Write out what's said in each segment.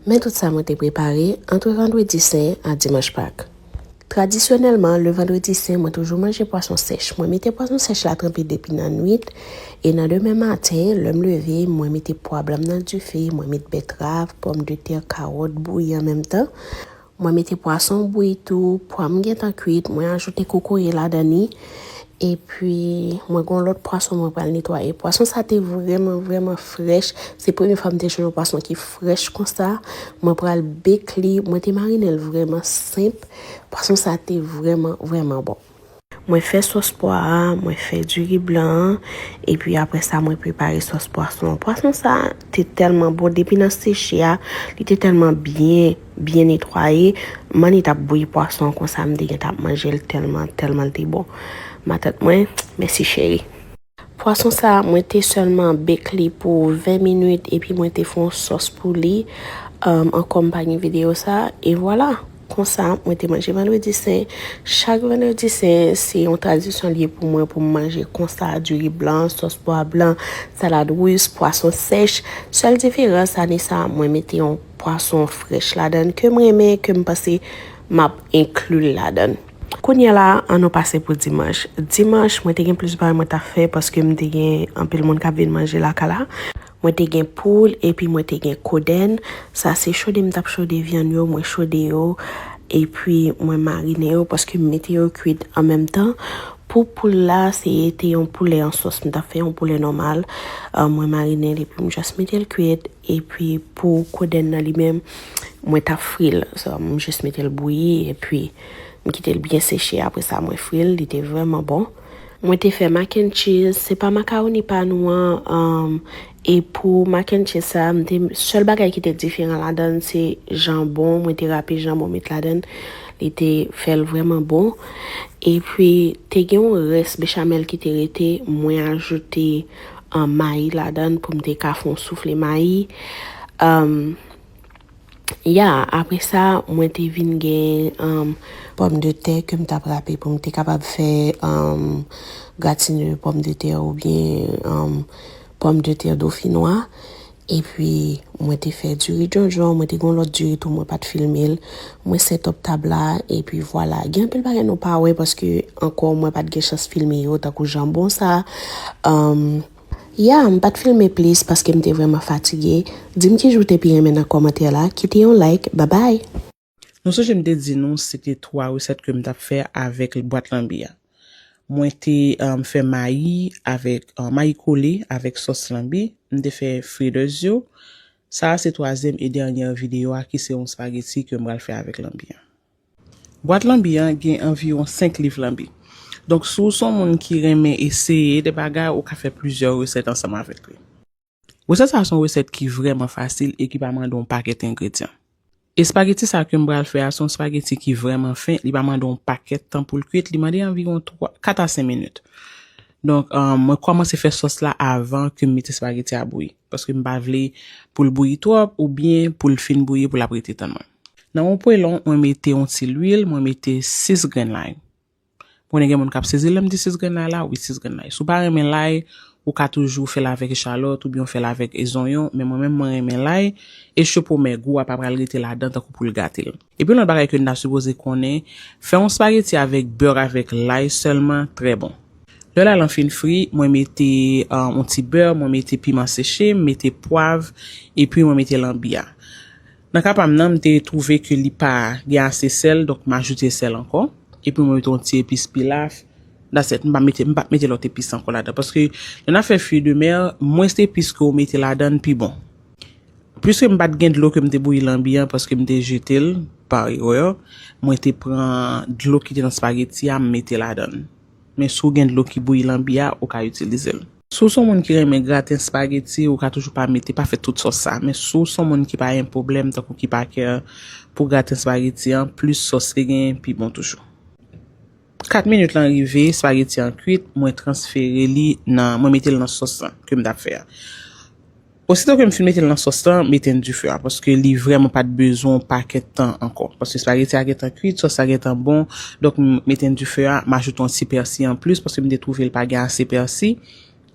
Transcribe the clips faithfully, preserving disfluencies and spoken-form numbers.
Men tout sa mwen te prepare antre vandredi sen a dimanch Pak. Tradisyonèlman, le vandredi sen, mwen toujou manje pwason sèch. Mwen mete pwason sèch la tranpe depi nan nwit, e nan demen maten, lè m leve, mwen mete pwa blan m nan dife, mwen met bètrav, pòmdetè, kawòt bouyi an menm tan. Mwen mete pwason bouyi tou, pwa m gentan kwit, mwen ajoute kokoye ladan li. Epi, mwen gen yon lòt pwason mwen pral netwaye. Pwason sa te vrèman, vrèman frèch. Se premye fwa m te jwenn yon pwason ki frèch konsa. Mwen pral bake li. Mwen te marinen l vrèman senp. Pwason sa te vrèman, vrèman bon. Mwen fè sòs pwa a, mwen fè diri blan an, epi apre sa, mwen prepare sòs pwason an. Pwason sa te tèlman bon, depi nan seche a, li te tèlman byen, byen netwaye. Manmi t ap bouyi pwason an konsa, m te gentan ap manje l tèlman, tèlman l te bon. Matant mwen, mèsi cheri. Pwason sa, mwen te sèlman bake li pou ven minit, epi mwen te fè yon sòs pou li, um, ankò m pa gen videyo sa, e vwala. Konsa, mwen te manje vandredi sen. Chak vandredi sen, se yon tradisyon li ye pou mwen pou m manje konsa, diri blan, sòs pwa blan, salad wis, pwason sèch. Sèl diferans, ane sa, mwen mete yon pwason frèch ladan l ke m renmen, ke m panse m ap enkli l ladan l. Kounye a la, ann nou pase pou dimanch. Dimanch, mwen te gen plis bagay mwen t ap fè paske m te gen anpil moun k ap vin manje lakay la. Mwen te gen poul, epi mwen te gen kodenn. Sa se chode m t ap chode vyann yo, mwen chode yo, epi mwen marinen yo paske m mete yo kwit an menm tan. Pou poul la, se te yon poulè an sòs. M t ap fè yon poulè nòmal. Ah, mwen marinen l, epi m just mete l kwit. Epi pou kodenn nan li menm, mwen t ap fri l. So, m just mete l bouyi, epi m kite l byen seche. Apre sa, mwen fri l, li te vrèman bon. Mwen te fè mac and cheese, se pa makawoni pa nou an, um, e pou mac and cheese sa, m te, sèl bagay ki te diferan ladan l, se janbon, mwen te rape janbon met ladan l, li te fè l vrèman bon. Epi, te gen yon rès bechamel ki te rete, mwen ajoute, um, mayi ladan l pou m te ka fè yon soufle mayi. Um, Ya, apre sa, mwen te vin gen, um, pòmdetè ke m t ap rape pou m te kapab fè, um, gratine de pòmdetè oubyen, um, pòmdetè dofinwa. Epi, mwen te fè diri djondjon, mwen te gen yon lòt diri tou, mwen pa t filme l. Mwen set up tab la, epi vwala. Gen anpil bagay nou pa wè paske ankò mwen pa t gen chans filme yo, tankou janbon sa. Um, Ya, m pa t filme plis paske m te vrèman fatige. Di m ki jou w te pi renmen nan kòmantè la. Kite yon like. Babay! Nou sonje m te di nou se te twa resèt ke m t ap fè avèk bwat lanbi a. Mwen te, um, fè mayi avèk, um, mayi kole avèk sòs lanbi. M te fè fritters yo. Sa a se twazyèm e dènyè videyo a ki se yon spageti ke m pral fè avèk lanbi a. Bwat lanbi an gen anviwon senk liv lanbi. Donk, si w se yon moun ki renmen eseye de bagay, ou ka fè plizyè resèt ansanm avèk li. Resèt sa a se yon resèt ki vrèman fasil e ki pa mande yon pakèt engredyan. Espageti sa ke m pral fè a se yon espageti ki vrèman fen, li pa mande yon pakèt tan pou l kwit, li mande anviwon twa, kat a senk minit. Donk, um, mwen kòmanse fè sòs la avan ke m mete espageti a bouyi, paske m pa vle pou l bouyi twòp oubyen pou l fin bouyi pou l ap rete tann mwen. Nan yon pwelon, mwen mete yon ti lwil, mwen mete sis grenn lay. Mwen konnen gen moun k ap sezi lè m di sis grenn lay la, wi, sis grenn lay. Si w pa renmen lay, ou ka toujou fè l avèk echalòt oubyen w fè l avèk zonyon, men mwen menm mwen renmen lay, e chopomè gou a pa pral rete ladan tankou pou l gate l. Epi yon lòt bagay ke n ta sipoze konnen, fè yon spageti avèk bè avèk lay sèlman trè bon. Lè lay lan fin fri, mwen mete, ah, yon ti bè, mwen mete piman seche, m mete pwav, epi mwen mete lanbi a. Nan ka pa m nan, m te twouve ke li pa gen ase sèl, donk m ajoute sèl ankò. Epi mwen mete yon ti epis pilaf. That's it. M pa mete, m pa mete lòt epis ankò ladan. Paske lè n ap fè fruits de mer, mwens epis ke w mete ladan l, pi bon. Piske m pa t gen dlo ke m te bouyi lanbi an, paske m te jete l pa erè, mwen te pran dlo ki te nan spageti a, m mete ladan l. Men si w gen dlo ki bouyi lanbi a, ou ka itilize l. Si w se yon moun ki renmen graten spageti, ou ka toujou pa mete, pa fè tout sòs sa. Men si w se yon moun ki pa gen pwoblèm, tankou ki pa kè pou graten spageti an, plis sòs li gen, pi bon toujou. Kat minit lan rive, spageti an kwit, mwen transfere li nan, mwen mete l nan sòs lan ke m t ap fè a. Osito ke m fin mete l nan sòs lan, m etenn dife a, paske li vrèman pa t bezwen yon pakèt tan ankò. Paske espageti a gentan kwit, sòs la gentan bon, donk m etenn dife a, m ajoute yon ti pèsi anplis, paske m te twouve l pa gen ase pèsi.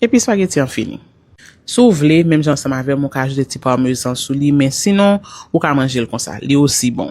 Epi espageti an fini. Si w vle, menm jan ansanm avè m, ou ka ajoute ti parmezan sou li, men sinon, ou ka manje l konsa. Li osi bon.